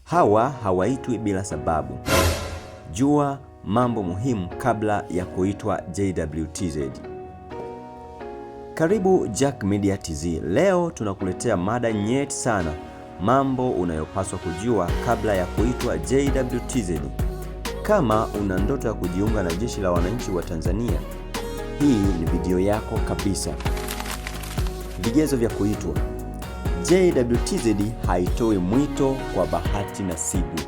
Hawa hawaitwi bila sababu. Jua mambo muhimu kabla ya kuitwa JWTZ. Karibu Jack Media TZ. Leo tunakuletea mada nyeti sana, mambo unayopaswa kujua kabla ya kuitwa JWTZ. Kama una ndoto ya kujiunga na Jeshi la Wananchi wa Tanzania, hii ni video yako kabisa. Vigezo vya kuitwa. JWTZ haitoi mwito kwa bahati nasibu.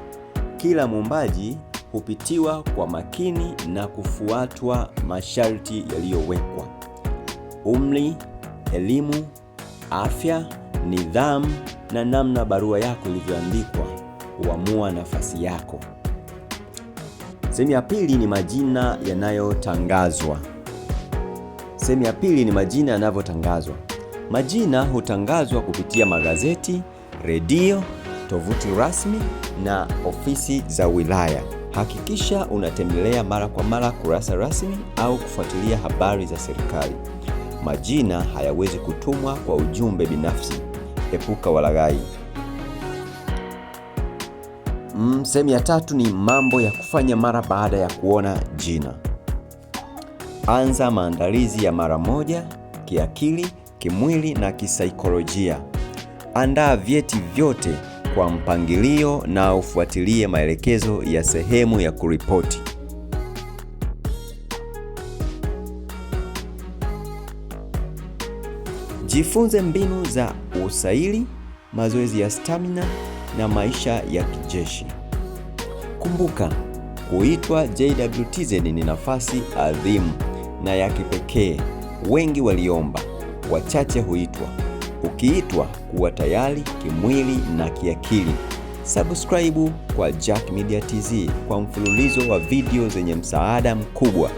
Kila mwombaji hupitiwa kwa makini na kufuatwa masharti yaliyowekwa: umri, elimu, afya, nidhamu na namna barua yako ilivyoandikwa huamua nafasi yako. Sehemu ya pili ni majina yanayotangazwa. Sehemu ya pili ni majina yanavyotangazwa. Majina hutangazwa kupitia magazeti, redio, tovuti rasmi na ofisi za wilaya. Hakikisha unatembelea mara kwa mara kurasa rasmi au kufuatilia habari za serikali. Majina hayawezi kutumwa kwa ujumbe binafsi. Epuka walaghai. Sehemu ya tatu ni mambo ya kufanya mara baada ya kuona jina. Anza maandalizi ya mara moja kiakili, kimwili na kisaikolojia. Andaa vyeti vyote kwa mpangilio na ufuatilie maelekezo ya sehemu ya kuripoti. Jifunze mbinu za usaili, mazoezi ya stamina na maisha ya kijeshi. Kumbuka, kuitwa JWTZ ni nafasi adhimu na ya kipekee. Wengi waliomba, wachache huitwa. Ukiitwa, kuwa tayari kimwili na kiakili. Subscribe kwa Jack Media TZ kwa mfululizo wa video zenye msaada mkubwa.